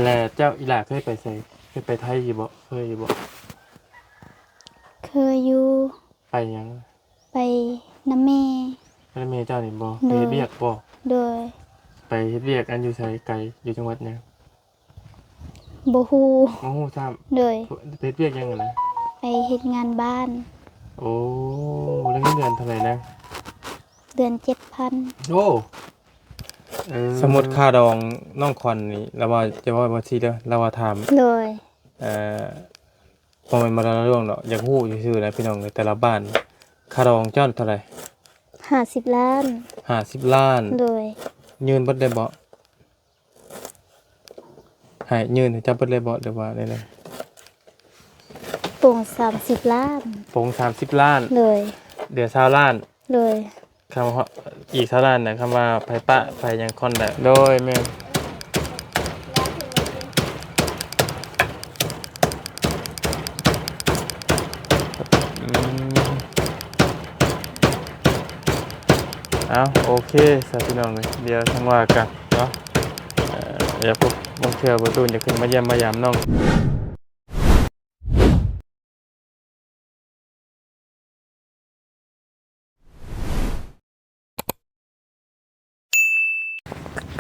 ແລະເຈົ້າອີ່ຫຼ້າເຄີຍໄປໃສ? ເຄີຍໄປໄທຢູ່ບໍ່? ເຄີຍຢູ່ບໍ່? ເຄີຍຢູ່. ໄປຫຍັງ? ໄປນຳແມ່. ໄປນຳແມ່ເຈົ້ານີ້ບໍ່? ໂດຍ. ໄປເຮັດວຽກບໍ່? ໂດຍ. ໄປເຮັດວຽກ ອັນຢູ່ໃສ? ໄກ ຢູ່ຈັງຫວັດຫຍັງ? ບໍ່ຮູ້. ບໍ່ຮູ້ຊ້ຳ. ໂດຍ. ໄປເຮັດວຽກຫຍັງຫັ້ນນະ? ໄປເຮັດງານບ້ານ. ໂອ້ ແລ້ວເງິນເດືອນເທົ່າໃດນະ? ເດືອນເຈັດພັນ. ໂອ້ ເອີ ສົມມຸດຄ່າດອງນ້ອງຂວັນນີ້ ລາວວ່າ ຈະເວົ້າວ່າຊີ້ເດີ ລາວວ່າຖາມ ໂດຍ ເອີ ບໍ່ແມ່ນມາລະລວງດອກ ຢາກຮູ້ຊື່ໆນະພີ່ນ້ອງເອີຍ ແຕ່ລະບ້ານ ຄ່າດອງເຈົ້າເທົ່າໃດ? ຫ້າສິບລ້ານ. ຫ້າສິບລ້ານ. ໂດຍ. ຍື່ນເບິດໄດ້ບໍ່? ໃຫ້ຍື່ນໃຫ້ເຈົ້າເບິດເລີຍບໍ່ ຫຼືວ່າແນວໃດ? ປົງສາມສິບລ້ານ. ປົງສາມສິບລ້ານ. ໂດຍ. ເຫຼືອຊາວລ້ານ. ໂດຍ. ຄຳວ່າອີກຊາວລ້ານນະ ຄຳວ່າໃຜປະໃຜຫຍັງຄອນໄດ້. ໂດຍ ແມ່ນ. ອືມ ເອົາ ໂອເຄຊະພີ່ນ້ອງເອີຍ ດຽວຈັ່ງວ່າກັນເນາະ. ເອີ ດຽວບາງເທື່ອບໍ່ຕູນຈະຂຶ້ນມາຢ້ຽມມາຢາມນ້ອງ.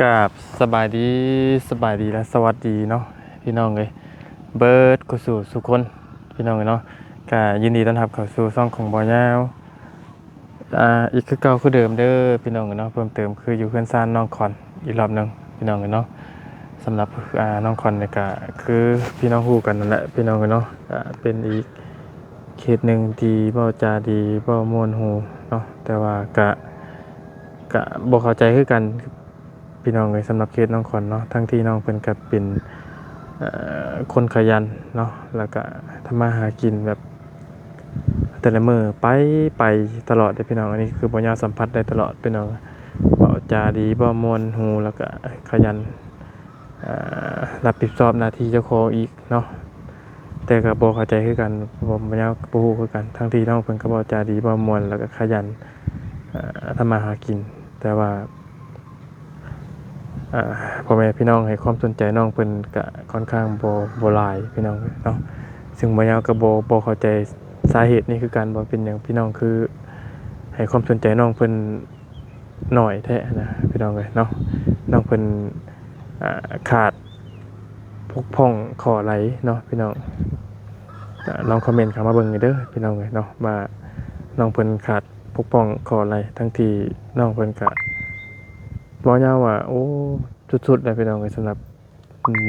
ກາບສະບາຍດີ ສະບາຍດີ ແລະ ສະຫວັດດີເນາະ ພີ່ນ້ອງເອີຍ ເບິດຄູ່ສູ່ສູ່ຄົນ ພີ່ນ້ອງເອີຍເນາະ. ກະຍິນດີຕ້ອນຮັບເຂົ້າສູ່ຊ່ອງຂອງບ່າວຍາວ ອ່າ ອີກຄືເກົ່າຄືເດີມເດີ ພີ່ນ້ອງເອີຍເນາະ. ເພີ່ມເຕີມຄືຢູ່ເຮືອນຊານນ້ອງຂວັນອີກລອບໜຶ່ງ ພີ່ນ້ອງເອີຍເນາະ. ສຳລັບ ອ່າ ນ້ອງຂວັນນີ້ກະຄືພີ່ນ້ອງຮູ້ກັນນັ້ນແຫຼະ ພີ່ນ້ອງເອີຍເນາະ. ກະເປັນອີກເຄສໜຶ່ງທີ່ເວົ້າຈາດີ ເວົ້າມ່ວນຫູເນາະ ແຕ່ວ່າກະ ກະບໍ່ເຂົ້າໃຈຄືກັນ ພີ່ນ້ອງເອີຍ ສຳລັບເຄສນ້ອງຂວັນເນາະ. ທັງທີ່ນ້ອງເພິ່ນກະເປັນ ເອີ ຄົນຂະຫຍັນເນາະ ແລ້ວກະທຳມາຫາກິນແບບແຕ່ລະມື້ໄປ ໄປຕະຫຼອດເດ້ພີ່ນ້ອງ. ອັນນີ້ຄືບ່າວຍາວສຳຜັດໄດ້ຕະຫຼອດພີ່ນ້ອງ ເວົ້າຈາດີ ເວົ້າມ່ວນຫູ ແລ້ວກະຂະຫຍັນ ເອີ ຮັບຜິດຊອບໜ້າທີ່ເຈົ້າຂອງອີກເນາະ. ແຕ່ກະບໍ່ເຂົ້າໃຈຄືກັນ ເພາະວ່າບ່າວຍາວກະບໍ່ຮູ້ຄືກັນ ທັງທີ່ນ້ອງເພິ່ນກະເວົ້າຈາດີ ເວົ້າມ່ວນ ແລ້ວກະຂະຫຍັນ ເອີ ທຳມາຫາກິນ ແຕ່ວ່າ ອ່າ ພໍ່ແມ່ພີ່ນ້ອງໃຫ້ຄວາມສົນໃຈນ້ອງເພິ່ນກະຄ່ອນຂ້າງບໍ່ ບໍ່ຫຼາຍພີ່ນ້ອງເນາະ. ຊຶ່ງບ່າວຍາວກະບໍ່ ບໍ່ເຂົ້າໃຈສາເຫດນີ້ຄືກັນ ວ່າເປັນຫຍັງພີ່ນ້ອງຄືໃຫ້ຄວາມສົນໃຈນ້ອງເພິ່ນໜ້ອຍແທ້ນະ ພີ່ນ້ອງເອີຍເນາະ. ນ້ອງເພິ່ນ ອ່າ ຂາດບົກຜ່ອງຂໍ້ໃດເນາະ ພີ່ນ້ອງ ອ່າ ລອງຄອມເມັນເຂົ້າມາເບິ່ງເດີ ພີ່ນ້ອງເອີຍເນາະ ວ່ານ້ອງເພິ່ນຂາດບົກຜ່ອງຂໍ້ໃດ ທັງທີ່ນ້ອງເພິ່ນກະ ເວົ້າຍາວວ່າ ໂອ້ ສຸດໆແລ້ວພີ່ນ້ອງເອີຍ ສຳລັບ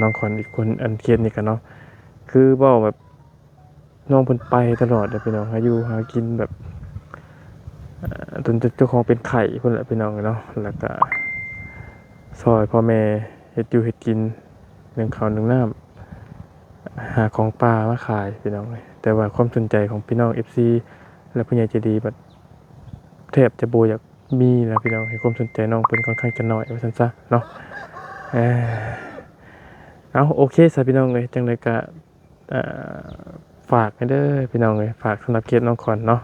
ນ້ອງຂວັນອີກຄົນ ອັນເຄສນີ້ກະເນາະ ຄືເວົ້າແບບ ນ້ອງເພິ່ນໄປຕະຫຼອດເດ້ພີ່ນ້ອງ ຫາຢູ່ຫາກິນແບບ ເອີ ຈົນເຈົ້າຂອງເປັນໄຂ້ພຸ້ນແຫຼະພີ່ນ້ອງເອີຍເນາະ. ແລ້ວກະຊ່ອຍພໍ່ແມ່ເຮັດຢູ່ເຮັດກິນ ໜຶ້ງເຂົ້າໜຶ້ງນ້ຳ ຫາຂອງປ່າມາຂາຍພີ່ນ້ອງເອີຍ. ແຕ່ວ່າຄວາມສົນໃຈຂອງພີ່ນ້ອງເອັຟຊີ ແລະ ຜູ້ໃຫຍ່ໃຈດີບັດແທບຈະບໍ່ຢາກ ມີແລ້ວພີ່ນ້ອງ ໃຫ້ຄວາມສົນໃຈນ້ອງເພິ່ນຄ່ອນຂ້າງຈະໜ້ອຍວ່າຊັ້ນຊະເນາະ. ເອີ ເອົາ ໂອເຄຊະພີ່ນ້ອງເອີຍ ຈັ່ງໃດກະ ເອີ ຝາກແດ່ເດີພີ່ນ້ອງເອີຍ ຝາກສຳລັບເຄສນ້ອງຂວັນເນາະ.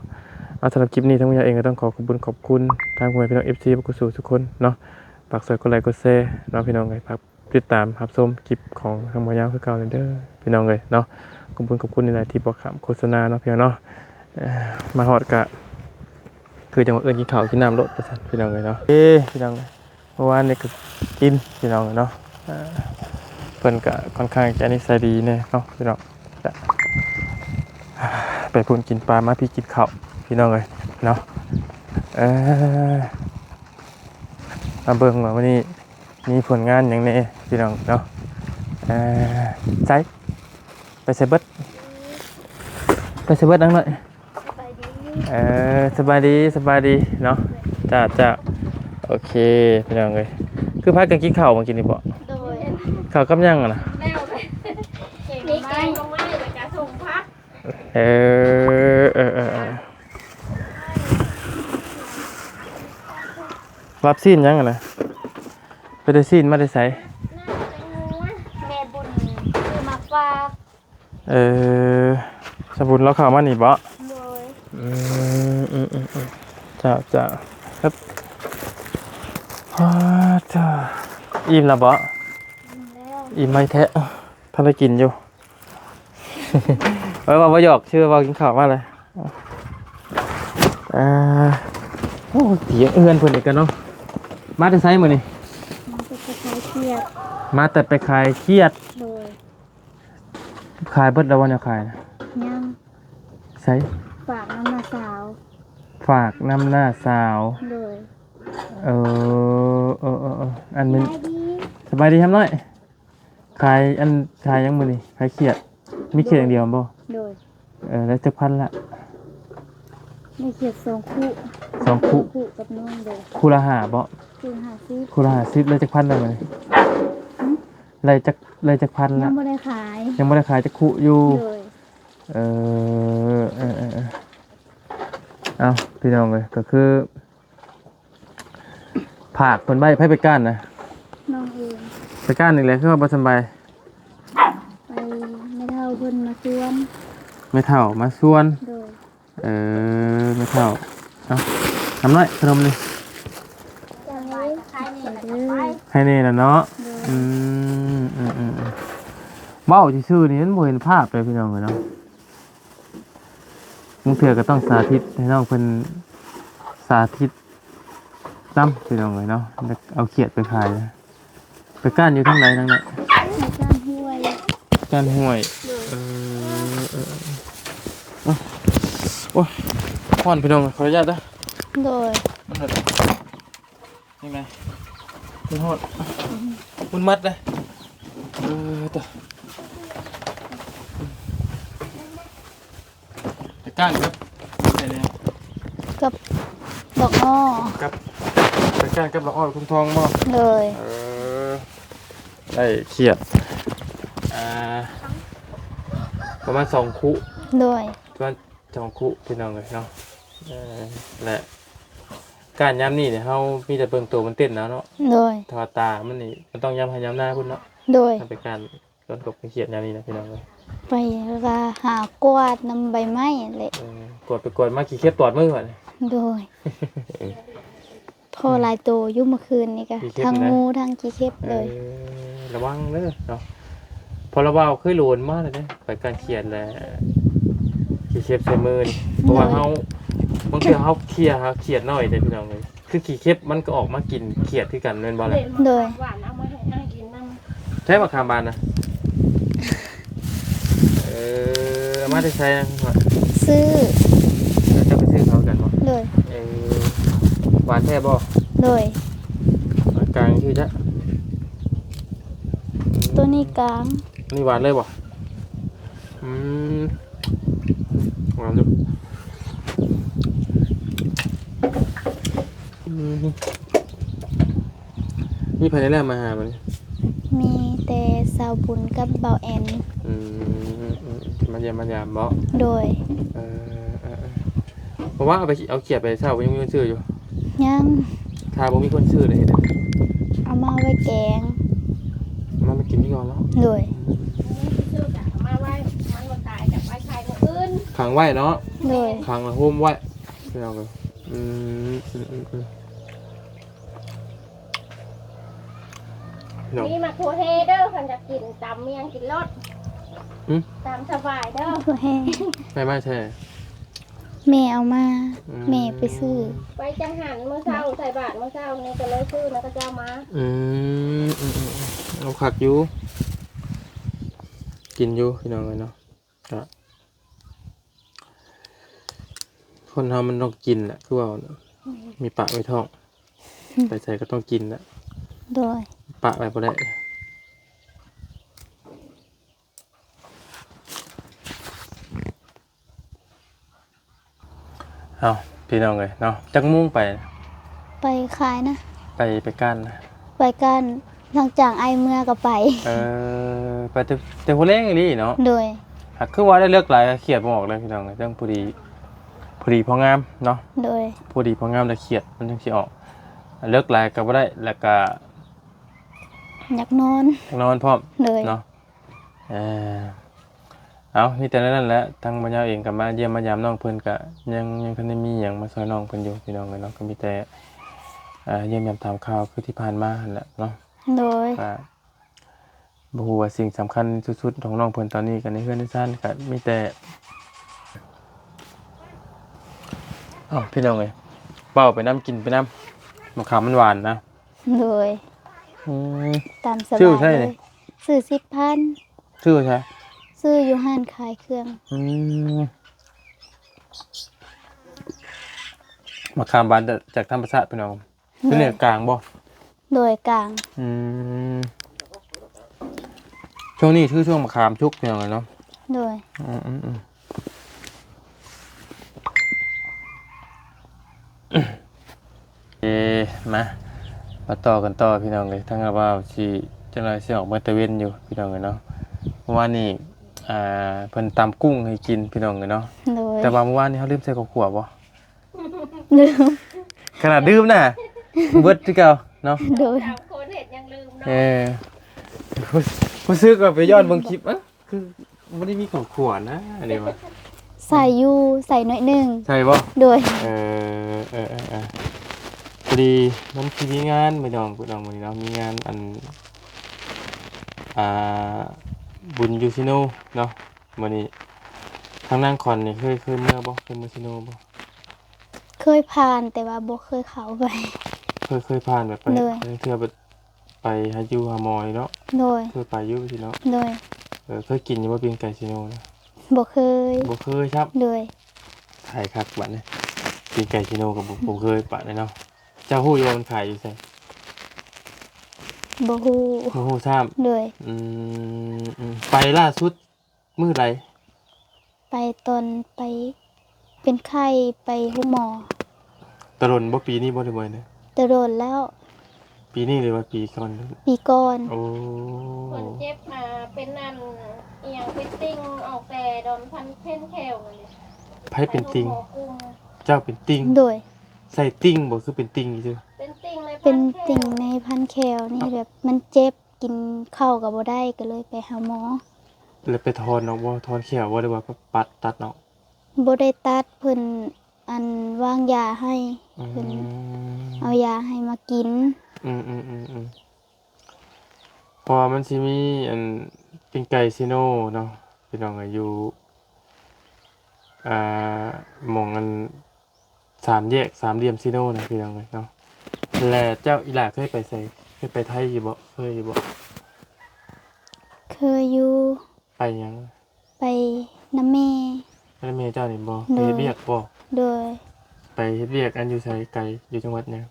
ເອົາ ສຳລັບຄລິບນີ້ທາງຜູ້ໃຫຍ່ເອງກະຕ້ອງຂໍຂອບບຸນຂອບຄຸນທາງພໍ່ແມ່ພີ່ນ້ອງເອັຟຊີເບິດສູ່ສູ່ຄົນເນາະ. ຝາກຊ່ອຍກົດໄລກົດແຊເນາະພີ່ນ້ອງເອີຍ ຝາກ ຕິດຕາມຮັບຊົມຄລິບຂອງທາງບ່າວຍາວຄືເກົ່າເດີພີ່ນ້ອງເອີຍເນາະ. ຂອບຄຸນ ຂອບຄຸນຫຼາຍໆທີ່ບໍ່ຂ້າມໂຄສະນາເນາະພີ່ນ້ອງເນາະ. ເອີ ມາຮອດກະຄືຈັ່ງວ່າເອີ້ນກິນເຂົ້າກິນນ້ຳໂລດວ່າຊັ້ນພີ່ນ້ອງເອີຍເນາະ. ເອີ ພີ່ນ້ອງ ເມື່ອວານນີ້ກະກິນພີ່ນ້ອງເນາະ. ເອີ ເພິ່ນກະຄ່ອນຂ້າງຈະນິໄສດີແດ່ເນາະພີ່ນ້ອງ. ກະໄປພຸ້ນກິນປາ ມາພີ້ກິນເຂົ້າພີ່ນ້ອງເອີຍເນາະ. ເອີ ມາເບິ່ງວ່າມື້ນີ້ ມີຜົນງານຫຍັງແດ່ພີ່ນ້ອງເນາະ. ເອີ ໃສ ໄປໃສເບິດ ໄປໃສເບິດນາງນ້ອຍ? ສະບາຍດີ. ເອີ ສະບາຍດີ ສະບາຍດີເນາະ. ຈ້າ ຈ້າ ໂອເຄພີ່ນ້ອງເອີຍ. ຄືພາກັນກິນເຂົ້າມື້ກີ້ນີ້ບໍ? ໂດຍ. ເຂົ້າກັບຫຍັງຫັ້ນນະ? ແລ້ວ ມີແກງໜໍ່ໄມ້ ແລ້ວກະສົ້ມຜັກ. ເອີ ເອີ ເອີ ເອີ ລາບຊີ້ນຫຍັງຫັ້ນນະ? ໄປໄດ້ຊີ້ນມາແຕ່ໃສ? ແມ່ບຸນຊື້ມາຝາກ. ເອີ ສາບຸນລາວເຂົ້າມານີ້ບໍ? ໂດຍ. ອືມ ອືມ ອືມ ເຈົ້າ ເຈົ້າ. ຮຶບ ອ້າ ເຈົ້າ ອີ່ມແລ້ວບໍ? ອີ່ມແລ້ວ. ອີ່ມໄວແທ້ ທັນໄດ້ກິນຢູ່. ເອີ ເວົ້າບໍ່ຫຍອກ ຊື່ເວົ້າກິນເຂົ້າມາເລີຍ. ອ່າ ໂອ້ ຕຽງເຮືອນເພິ່ນອີກແລ້ວເນາະ. ມາແຕ່ໃສມື້ນີ້? ມາແຕ່ໄປຂາຍຂຽດ. ມາແຕ່ໄປຂາຍຂຽດ. ໂດຍ. ຂາຍເບິດແລ້ວບໍ່ແນວຂາຍນະ? ຍັງ. ໃສ? ຝາກນຳນ້າສາວ. ຝາກນຳນ້າສາວ. ໂດຍ. ເອີ ເອີ ເອີ ເອີ ອັນ ສະບາຍດີ ສະບາຍດີຄຳນ້ອຍ. ຂາຍອັນ ຂາຍຫຍັງມື້ນີ້? ຂາຍຂຽດ. ມີຂຽດຢ່າງດຽວບໍ່? ໂດຍ. ເອີ ແລ້ວຈັກພັນລະ? ມີຂຽດສອງຄູ່. ສອງຄູ່. ສອງຄູ່ກັບໜຶ່ງ. ໂດຍ. ຄູ່ລະຫ້າບໍ່? ຄູ່ລະຫ້າສິບ. ຄູ່ລະຫ້າສິບ. ແລ້ວຈັກພັນລະມື້ນີ້? ຫຶ? ໄດ້ຈັກ ໄດ້ຈັກພັນລະ? ຍັງບໍ່ໄດ້ຂາຍ. ຍັງບໍ່ໄດ້ຂາຍຈັກຄູ່ຢູ່. ໂດຍ. ເອີ ເອີ ເອີ ເອີ ເອົາ ພີ່ນ້ອງເອີຍ ກໍຄື ຝາກເພິ່ນໄວ້. ໃຜໄປກ້ານນະ? ນ້ອງເອງ. ໄປກ້ານອີກແລ້ວ ຄືວ່າບໍ່ສຳບາຍ? ໄປ ແມ່ເຖົ້າເພິ່ນມາຊວນ. ແມ່ເຖົ້າມາຊວນ. ໂດຍ. ເອີ ແມ່ເຖົ້າ ເອົາ ຄຳນ້ອຍ ຂະໜົມນີ້. ໃຫ້ແດ່ລະເນາະ. ໂດຍ. ອືມ ເວົ້າຊື່ໆນີ້ມັນບໍ່ເຫັນພາບເລີຍ ພີ່ນ້ອງເອີຍເນາະ. ບາງເທື່ອກໍຕ້ອງສາທິດໃຫ້ນ້ອງເພິ່ນສາທິດນຳ ພີ່ນ້ອງເອີຍເນາະ ເອົາຂຽດໄປຂາຍ. ໄປກ້ານຢູ່ທາງໃດທາງນັ້ນ? ໄປກ້ານຫ້ວຍ. ກ້ານຫ້ວຍ. ໂດຍ. ເອີ ເອີ ເອີ ໂອ້ຍ ຮ້ອນ ພີ່ນ້ອງ ຂໍອະນຸຍາດເດີ. ໂດຍ. ມັນແບບ ຍັງໄງ ມັນຮ້ອນ ມັນມັດເດ້. ເອີ ໂຕ ໄປກ້ານກັບໃຜແດ່? ກັບບັກອ້ອ. ກັບ ໄປກ້ານກັບບັກອ້ອ ທຸງທອງບໍ່? ໂດຍ. ເອີ ໄດ້ຂຽດ ອ່າ ປະມານສອງຄູ່. ໂດຍ. ປະມານສອງຄູ່ ພີ່ນ້ອງເອີຍເນາະ. ເອີ ແລະ ກ້ານຍາມນີ້ນີ້ ເຮົາມີແຕ່ເບິ່ງໂຕມັນເຕັ້ນເອົາເນາະ. ໂດຍ. ຖ້າວ່າຕາມັນນີ້ ມັນຕ້ອງຍາມໄຮ່ຍາມນາພຸ້ນເນາະ. ໂດຍ. ຖ້າໄປກ້ານ ຕອນກົບໄປຂຽດຍາມນີ້ນະ ພີ່ນ້ອງເອີຍ. ໄປແລ້ວກໍຫາກວາດນຳໃບໄມ້ຫັ້ນແຫຼະ. ເອີ ກວາດໄປກວາດມາ ຂີ້ເຂັບຕອດມືບັດນີ້. ໂດຍ. ພໍຫຼາຍໂຕຢູ່ ມື້ຄືນນີ້ກະ ຂີ້ເຂັບ ທັງ ນະ ງູທັງຂີ້ເຂັບເລີຍ. ເອີ ລະວັງເດີເນາະ ເພາະລະວ່າເຄີຍໂດນມາແລ້ວເດ້ ໄປກ້ານຂຽດແລ້ວ ຂີ້ເຂັບໃສ່ມືນີ້. ເພາະວ່າ ໂດຍ ເຮົາ ບາງເທື່ອເຮົາເຄຍ ເຮົາຂຽດໜ້ອຍເດ້ ພີ່ນ້ອງເອີຍ. ຄືຂີ້ເຂັບມັນກໍອອກມາກິນຂຽດຄືກັນແມ່ນບໍ່ລະ? ໂດຍ. ຫວານເອົາມາໃຫ້ອ້າຍກິນນຳ. ໃຊ້ບັກຂາມບານນະ? ເອີ ເອົາມາແຕ່ໃສນະ? ຊື້. ເອີ ເຈົ້າໄປຊື້ເຂົາຄືກັນບໍ່? ໂດຍ. ເອີ ຫວານແທ້ບໍ່? ໂດຍ. ຫວານກາງຊື່ຈ້ະ. ໂຕນີ້ກາງ. ນີ້ຫວານເລີຍບໍ່? ອືມ ຫວານຢູ່. ອືມ ມີໃຜແດ່ມາຫາມື້ນີ້? ມີແຕ່ສາວບຸນກັບບ່າວແອນ. ອືມ ມາຢ້ຽມມາຢາມບໍ່? ໂດຍ. ເອີ ເອີ ເອີ ເພາະວ່າເອົາໄປ ເອົາຂຽດໄປເຊົ້າ ຍັງບໍ່ມີຄົນຊື້ຢູ່? ຍັງ. ຖ້າບໍ່ມີຄົນຊື້ແລ້ວເຮັດຈັ່ງໃດ? ເອົາມາໄວ້ແກງ. ເອົາມາ ມາກິນຄືເກົ່າເນາະ? ໂດຍ. ອືມ ຊື້ກະເອົາມາໄວ້ ມັນບໍ່ຕາຍກະໄວ້ຂາຍມື້ອື່ນ. ຂັງໄວ້ເນາະ? ໂດຍ. ຂັງແລ້ວໂຮມໄວ້ ພີ່ນ້ອງເອີຍ. ອືມ ອືມ ອືມ ອືມ. ພີ່ນ້ອງ ມີໝາກຖົ່ວແຮ່ເດີ ຄັນຢາກກິນຕຳມີຫຍັງກິນໂລດ. ຫຶ? ຕາມສະບາຍເດີ ຖົ່ວແຮ່. ໄປມາແທ້? ແມ່ເອົາມາ. ອືມ ແມ່ໄປຊື້. ໄປຈັງຫັນ ມື້ເຊົ້າໃສ່ບາດມື້ເຊົ້ານີ້ ກໍເລີຍຊື້ນຳເຂົາເຈົ້າມາ. ອືມ ອືມ ອືມ ເອົາຄັກຢູ່ ກິນຢູ່ ພີ່ນ້ອງເອີຍເນາະ. ກະ ຄົນເຮົາມັນຕ້ອງກິນແຫຼະ ຄືວ່າ ອືມ ມີປາກມີທ້ອງ ອືມ ໄປໃສກໍຕ້ອງກິນແຫຼະ. ໂດຍ. ປະໄວ້ບໍ່ໄດ້. ເອົາ ພີ່ນ້ອງເອີຍເນາະ ຈັກໂມງໄປ? ໄປຂາຍນະ ໄປ ໄປກ້ານນະ? ໄປກ້ານ ຫຼັງຈາກອ້າຍເມືອກໍໄປ. ເອີ ໄປແຕ່ ແຕ່ຫົວແລງອີ່ຫຼີເນາະ? ໂດຍ. ຫາກຄືວ່າໄດ້ເລິກຫຼາຍ ຂຽດບໍ່ອອກເລີຍ ພີ່ນ້ອງເອີຍ. ຈັ່ງພໍດີ ພໍດີພໍງາມເນາະ? ໂດຍ. ພໍດີພໍງາມ ແລ້ວຂຽດມັນຈັ່ງຊິອອກ. ເລິກຫຼາຍກໍບໍ່ໄດ້ ແລ້ວກໍ ຢາກນອນ ຢາກນອນພ້ອມ. ໂດຍ. ເນາະ? ເອີ ເອົາ ມີແຕ່ແນວນັ້ນແຫຼະ ທາງບ່າວຍາວເອງກໍມາຢ້ຽມມາຢາມນ້ອງເພິ່ນ ກໍຍັງ ຍັງທັນໄດ້ມີຫຍັງມາຊ່ອຍນ້ອງເພິ່ນຢູ່ ພີ່ນ້ອງເອີຍເນາະ. ກໍມີແຕ່ ເອີ ຢ້ຽມຢາມຖາມຂ່າວຄືທີ່ຜ່ານມາຫັ້ນແຫຼະເນາະ. ໂດຍ. ກໍ ບໍ່ຮູ້ວ່າສິ່ງສຳຄັນສຸດໆຂອງນ້ອງເພິ່ນຕອນນີ້ ກໍໃນເຮືອນໃນຊານກໍມີແຕ່ ເອົ້າ ພີ່ນ້ອງເອີຍ ເວົ້າໄປນຳ ກິນໄປນຳ ໝາກຂາມມັນຫວານນະ. ໂດຍ ອືມ ຕາມສະບາຍ ຊື້ໃສ ເລີຍ ຊື້ສິບພັນ. ຊື້ໃສ? ຊື້ຢູ່ຮ້ານຂາຍເຄື່ອງ. ອືມ ໝາກຂາມຫວານຈາກທຳມະຊາດ ພີ່ນ້ອງ. ໂດຍ ເປັນເນື້ອກາງບໍ່? ໂດຍ ກາງ. ອືມ ຊ່ວງນີ້ຄືຊ່ວງໝາກຂາມສຸກ ພີ່ນ້ອງເອີຍເນາະ. ໂດຍ ອືມໆໆ ເອ ມາ ມາຕໍ່ກັນຕໍ່ ພີ່ນ້ອງເອີຍ. ທາງບ່າວຊິ ຈັກໜ່ອຍຊິອອກມາຕະເວັນຢູ່ ພີ່ນ້ອງເອີຍເນາະ. ເມື່ອວານນີ້ ອ່າ ເພິ່ນຕຳກຸ້ງໃຫ້ກິນ ພີ່ນ້ອງເອີຍເນາະ. ໂດຍ ແຕ່ວ່າເມື່ອວານນີ້ເຮົາລືມໃສ່ເຂົ້າຂົ້ວບໍ່? ລືມ ຂະໜາດດື່ມນະ ເບິດຄືເກົ່າເນາະ. ໂດຍ ສາມຄົນເຮັດຍັງລືມເນາະ. ເອີ ຮູ້ສຶກວ່າໄປຍ້ອນເບິ່ງຄລິບ ເອົ້າ ຄືບໍ່ໄດ້ມີເຂົ້າຂົ້ວນະ ອັນນີ້ວ່າ ໃສ່ຢູ່ ໃສ່ໜ້ອຍໜຶ່ງ. ໃສ່ບໍ່? ໂດຍ ເອີ ເອີ ເອີ ເອີ ພໍດີມັນຊິມີງານ ພີ່ນ້ອງ ພີ່ນ້ອງ ມື້ນີ້ເນາະ ມີງານອັນ ອ່າ ບຸນຢູ່ຊີໂນເນາະ. ມື້ນີ້ທາງນາງຂວັນນີ້ເຄີຍ ເຄີຍເມືອບໍ່? ເຄີຍເມືອຊີໂນບໍ່? ເຄີຍຜ່ານ ແຕ່ວ່າບໍ່ເຄີຍເຂົ້າໄປ. ເຄີຍ ເຄີຍຜ່ານແບບໄປ ໂດຍ ເທື່ອໄປ ໄປຫາຢູ່ຫາໝໍນີ້ເນາະ. ໂດຍ ເຄີຍໄປຢູ່ຊີ້ເນາະ. ໂດຍ ເອີ ເຄີຍກິນຢູ່ບໍ່ ປີ້ງໄກ່ຊີໂນນະ? ບໍ່ເຄີຍ. ບໍ່ເຄີຍຊ້ຳ. ໂດຍ ຕາຍຄັກບາດນີ້ ປີ້ງໄກ່ຊີໂນກໍບໍ່ ບໍ່ເຄີຍປານໃດເນາະ. ເຈົ້າຮູ້ຢູ່ບໍ່ມັນຂາຍຢູ່ໃສ? ບໍ່ຮູ້. ບໍ່ຮູ້ຊ້ຳ. ໂດຍ ອືມ ອືມ ໄປລ່າສຸດ ມື້ໃດ? ໄປຕອນໄປເປັນໄຂ້ ໄປໂຮງໝໍ. ແຕ່ດົນບໍ່? ປີນີ້ບໍ່ ຫຼືວ່າໃດ? ແຕ່ດົນແລ້ວ. ປີນີ້ ຫຼືວ່າປີກ່ອນ? ປີກ່ອນ. ໂອ້ ຄົນເຈັບ ອ່າ ເປັນອັນ ອີ່ຫຍັງ ເປັນຕິ່ງ ອອກແຕ່ດອນພັນເພັນແຂ້ວນັ້ນແຫຼະ. ໃຜເປັນຕິ່ງ? ໄປໂຮງໝໍກຸມ. ເຈົ້າເປັນຕິ່ງ? ໂດຍ ໃສ່ຕິ່ງບໍ່? ຄືເປັນຕິ່ງຢູ່ຊື່? ເປັນຕິ່ງໃນ ເປັນຕິ່ງໃນພັນແຂ້ວນີ້. ເອົ້າ ແບບມັນເຈັບ ກິນເຂົ້າກໍບໍ່ໄດ້ ກໍເລີຍໄປຫາໝໍ. ແລ້ວໄປຖອນອອກບໍ່? ຖອນແຂ້ວບໍ່ ຫຼືວ່າປັດຕັດອອກ? ບໍ່ໄດ້ຕັດ ເພິ່ນ ອັນ ວາງຢາໃຫ້. ອືມ ເພິ່ນເອົາຢາໃຫ້ມາກິນ. ອືມໆໆໆ ເພາະວ່າມັນຊິມີ ອັນ ປີ້ງໄກ່ຊີໂນເນາະ ພີ່ນ້ອງເອີຍ ຢູ່ ອ່າ ໝ່ອງ ອັນ ສາມແຍກສາມຫຼ່ຽມຊີໂນນະ ພີ່ນ້ອງເອີຍເນາະ. ແລະເຈົ້າ ອີ່ຫຼ້າເຄີຍໄປໃສ? ເຄີຍໄປໄທຢູ່ບໍ່? ເຄີຍຢູ່ບໍ່? ເຄີຍຢູ່. ໄປຫຍັງ? ໄປນຳແມ່. ໄປນຳແມ່ເຈົ້ານີ້ບໍ່? ໂດຍ ໄປເຮັດວຽກບໍ່? ໂດຍ ໄປເຮັດວຽກ ອັນ ຢູ່ໃສ? ໄກ ຢູ່ຈັງຫວັດຫຍັງ?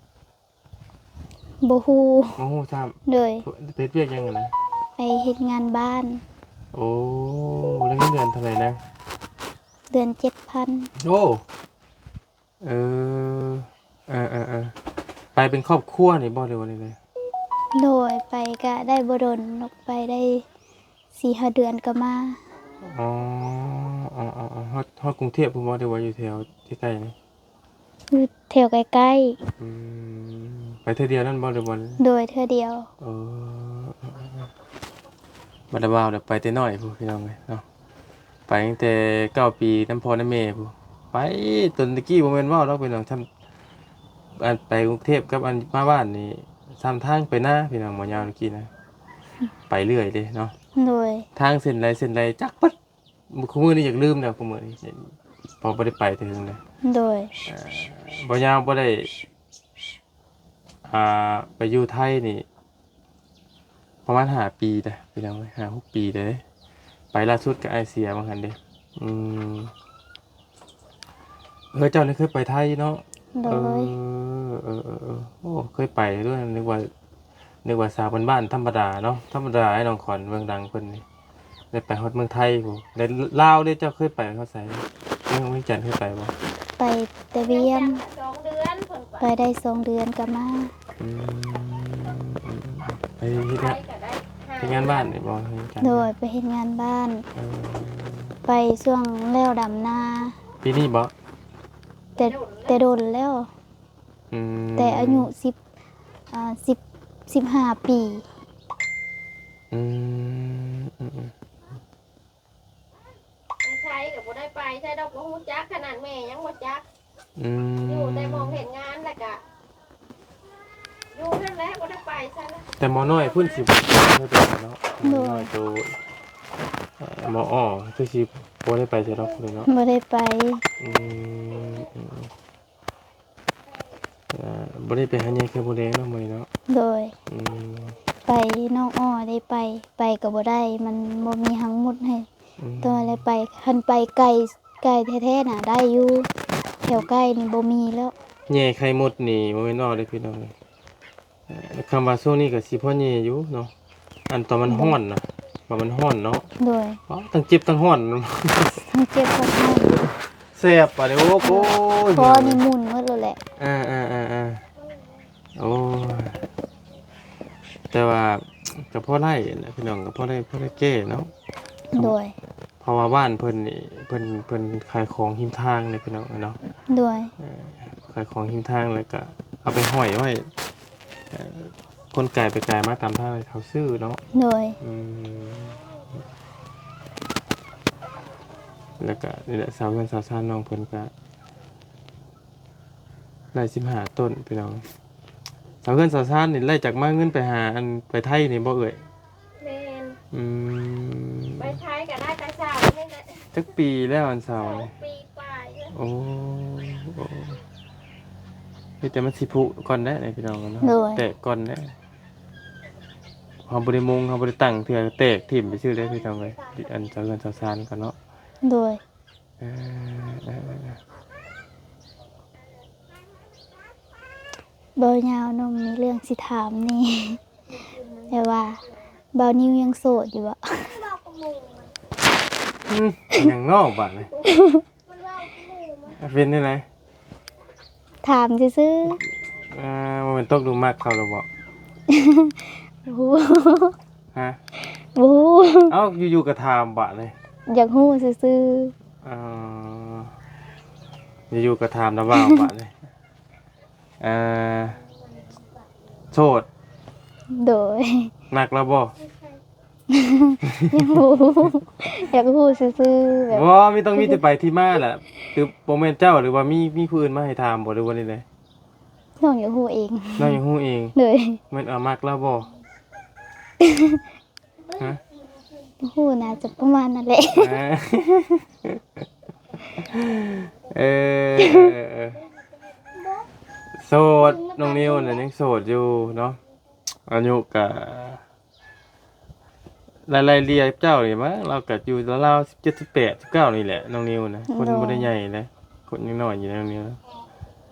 ບໍ່ຮູ້. ບໍ່ຮູ້ຊ້ຳ. ໂດຍ ໄປເຮັດວຽກຫຍັງຫັ້ນນະ? ໄປເຮັດງານບ້ານ. ໂອ້ ແລ້ວເງິນເດືອນເທົ່າໃດນະ? ເດືອນເຈັດພັນ. ໂອ້ ເອີ ເອີໆໆ ໄປເປັນຄອບຄົວນີ້ບໍ່ ຫຼືວ່າແນວໃດ? ໂດຍ ໄປກະໄດ້ບໍ່ດົນດອກ ໄປໄດ້ສີ່ຫ້າເດືອນກໍມາ. ອໍ ອໍໆໆ ຮອດ ຮອດກຸງເທບພຸ້ນບໍ່ ຫຼືວ່າຢູ່ແຖວໃກ້ໆນີ້? ຢູ່ແຖວໃກ້ໆ. ອືມ ໄປເທື່ອດຽວນັ້ນບໍ່ ຫຼືວ່າ? ໂດຍ ເທື່ອດຽວ. ເອີ ບັດລະບ່າວໄປແຕ່ນ້ອຍພຸ້ນ ພີ່ນ້ອງເອີຍເນາະ. ໄປຕັ້ງແຕ່ເກົ້າປີນຳພໍ່ນຳແມ່ພຸ້ນ. ໄປ ຕົນຕະກີ້ບໍ່ແມ່ນເວົ້າດອກ ພີ່ນ້ອງ ຊ່ຳ ອັນ ໄປກຸງເທບກັບ ອັນ ມາບ້ານນີ້ ຊ່ຳທາງໄປນາ ພີ່ນ້ອງ ໝໍຍາວຕະກີ້ນະ. ໄປເລື້ອຍເດ້ເນາະ. ໂດຍ ທາງເສັ້ນໃດເສັ້ນໃດຈັກເບິດ. ຄູ່ມື້ນີ້ຢາກລືມແລ້ວ ຄູ່ມື້ນີ້ ເພາະບໍ່ໄດ້ໄປແຕ່ເຖິງເດ້. ໂດຍ ເອີ ໝໍຍາວບໍ່ໄດ້ ອ່າ ໄປຢູ່ໄທນີ້ ປະມານຫ້າປີແລ້ວ ພີ່ນ້ອງເອີຍ ຫ້າຫົກປີແລ້ວເດ້. ໄປລ່າສຸດກໍອ້າຍເສຍວ່າຊັ້ນເດ້. ອືມ ເອີ ເຈົ້ານີ້ເຄີຍໄປໄທເນາະ? ໂດຍ ເອີ ເອີ ເອີ ເອີ ໂອ້ ເຄີຍໄປດ້ວຍ. ນຶກວ່າ ນຶກວ່າສາວບ້ານໆ ທຳມະດາເນາະ. ທຳມະດາ ໄອ້ນ້ອງຂວັນເມືອງດັງເພິ່ນນີ້ ໄດ້ໄປຮອດເມືອງໄທພຸ້ນ. ແລ້ວລາວເດ້ ເຈົ້າເຄີຍໄປຮອດໃສ? ເມືອງວຽງຈັນເຄີຍໄປບໍ່? ໄປແຕ່ວຽງ ໄປໄດ້ສອງເດືອນກໍມາ. ອືມ ໄປເຮັດງານ ໄປກໍໄດ້ ເຮັດງານບ້ານນີ້ບໍ່? ເຮັດງານ ໂດຍ ໄປເຮັດງານບ້ານ. ເອີ ໄປຊ່ວງແລ້ວດຳນາ. ປີນີ້ບໍ່? ແຕ່ ແຕ່ດົນແລ້ວ. ອືມ ແຕ່ອາຍຸສິບ ອ່າ ສິບ ສິບຫ້າປີ. ອືມ ອືມໆ ໄປໄທກໍບໍ່ໄດ້ໄປໃສດອກ ບໍ່ຮູ້ຈັກ ຂະໜາດແມ່ຍັງບໍ່ຈັກ. ອືມ ຢູ່ແຕ່ໝ່ອງເຮັດງານ ແລ້ວກະຢູ່ຫັ້ນແຫຼະ ບໍ່ໄດ້ໄປ ແຕ່ໝໍນ້ອຍພຸ້ນຊິບໍ່ໄດ້ໄປເນາະ. ໂດຍ ໝໍນ້ອຍໂຕ ເອີ ໝໍອໍຄືຊິບໍ່ໄດ້ໄປໃສດອກເນາະ. ບໍ່ໄດ້ໄປ. ອືມ ອືມ ເອີ ບໍ່ໄດ້ໄປຫາຍາຍໄຂ່ມົດແດງເນາະມື້ນີ້ເນາະ. ໂດຍ ອືມ ໄປໜອງອໍໄດ້ໄປ ໄປກໍບໍ່ໄດ້ ມັນບໍ່ມີຮັງໝົດໃຫ້. ອືມ ໂດຍ ແລ້ວໄປ ຄັນໄປໄກ ໄກແທ້ໆນະໄດ້ຢູ່ ແຖວໃກ້ນີ້ບໍ່ມີແລ້ວ. ແຍ່ໄຂ່ມົດນີ້ບໍ່ແມ່ນເວົ້າເດ້ພີ່ນ້ອງເອີຍ. ເອີ ຄຳວ່າຊ່ວງນີ້ກໍຊິພໍແຍ່ຢູ່ເນາະ ອັນຕອນມັນຮ້ອນນະ ວ່າມັນຮ້ອນເນາະ. ໂດຍ ອໍ ທັງເຈັບທັງຮ້ອນ ທັງເຈັບທັງຮ້ອນ ແສບບາດນີ້. ໂອ້ ໂອ້ຍ ຄໍນີ້ໝຸ່ນໝົດແລ້ວແຫຼະ. ເອີໆໆໆ ໂອ້ຍ ແຕ່ວ່າກໍພໍໄດ້ນະພີ່ນ້ອງ ກໍພໍໄດ້ ພໍໄດ້ແກ້ເນາະ. ໂດຍ ເພາະວ່າບ້ານເພິ່ນນີ້ ເພິ່ນ ເພິ່ນຂາຍຂອງຮິມທາງເດ້ພີ່ນ້ອງເນາະ. ໂດຍ ເອີ ຂາຍຂອງຮິມທາງ ແລ້ວກະເອົາໄປຫ້ອຍໄວ້ ເອີ ຄົນກາຍໄປກາຍມາຕາມທາງເຂົາຊື້ເນາະ. ໂດຍ ອືມ ແລ້ວກະນີ້ແຫຼະ ເສົາເຮືອນເສົາຊານນ້ອງເພິ່ນກະໄດ້ສິບຫ້າຕົ້ນພີ່ນ້ອງ. ເສົາເຮືອນເສົາຊານນີ້ໄລ່ຈາກມາເງິນໄປຫາ ອັນ ໄປໄທນີ້ບໍ່ເອື້ອຍ? ແມ່ນ ອືມ ໄປໄທກໍໄດ້ແຕ່ເສົານີ້ແຫຼະ. ຈັກປີແລ້ວອັນເສົານີ້? ສອງປີປາຍແລ້ວ. ໂອ້ ໂອ້ ມີແຕ່ມັນຊິຜຸກ່ອນແຫຼະນີ້ພີ່ນ້ອງເນາະ. ໂດຍ ແຕກກ່ອນແຫຼະ ເຮົາບໍ່ໄດ້ມຸງ ເຮົາບໍ່ໄດ້ຕັ້ງເທື່ອ ແຕກຖິ້ມໄປຊື່ເດ້ພີ່ນ້ອງເອີຍ ອັນເສົາເຮືອນເສົາຊານກໍເນາະ. ໂດຍ ເອີ ເອີ ເອີ ເອີ ບໍ່ຍາວ ນ້ອງມີເລື່ອງຊິຖາມນີ້ ແຕ່ວ່າບ່າວນິວຍັງໂສດຢູ່ບໍ່? ອືມ ຫຍັງເນາະບາດນີ້ ເປັນແນວໃດ? ຖາມຊື່ໆ. ເອີ ບໍ່ແມ່ນຕົກຫຼຸມມັກເຂົາແລ້ວບໍ່? ບໍ່ຮູ້. ຮະ? ບໍ່ຮູ້. ເອົ້າ ຢູ່ໆກໍຖາມບາດນີ້ ຢາກຮູ້ຊື່ໆ. ເອີ ຢູ່ໆກໍຖາມລະເວົ້າບາດນີ້. ເອີ ໂສດ. ໂດຍ ມັກລາວບໍ່? ຍັງບໍ່ຮູ້ ຢາກຮູ້ຊື່ໆ ແບບ ບໍ່ ມີ ຕ້ອງມີທີ່ໄປທີ່ມາແຫຼະ. ຄືບໍ່ແມ່ນເຈົ້າ ຫຼືວ່າມີ ມີຜູ້ອື່ນມາໃຫ້ຖາມບໍ່ ຫຼືວ່າແນວໃດ? ນ້ອງຢາກຮູ້ເອງ. ນ້ອງຢາກຮູ້ເອງ. ໂດຍ ແມ່ນ ເອີ ມັກລາວບໍ່? ຮະ? ບໍ່ຮູ້ ໜ້າຈະປະມານນັ້ນແຫຼະ. ເອີ ເອີ ເອີ ເອີ ໂສດ ນ້ອງນິວນະຍັງໂສດຢູ່ເນາະ. ອາຍຸກະ ໄລ່ໆເລ່ຍກັບເຈົ້ານີ້ມາ ລາວກະຢູ່ລາວໆ ສິບເຈັດ ສິບແປດ ສິບເກົ້ານີ້ແຫຼະ ນ້ອງນິວນະ. ຄົນ ໂດຍ ບໍ່ໄດ້ໃຫຍ່ເດ້ ຄົນຍັງນ້ອຍຢູ່ ນ້ອງນິວນະ.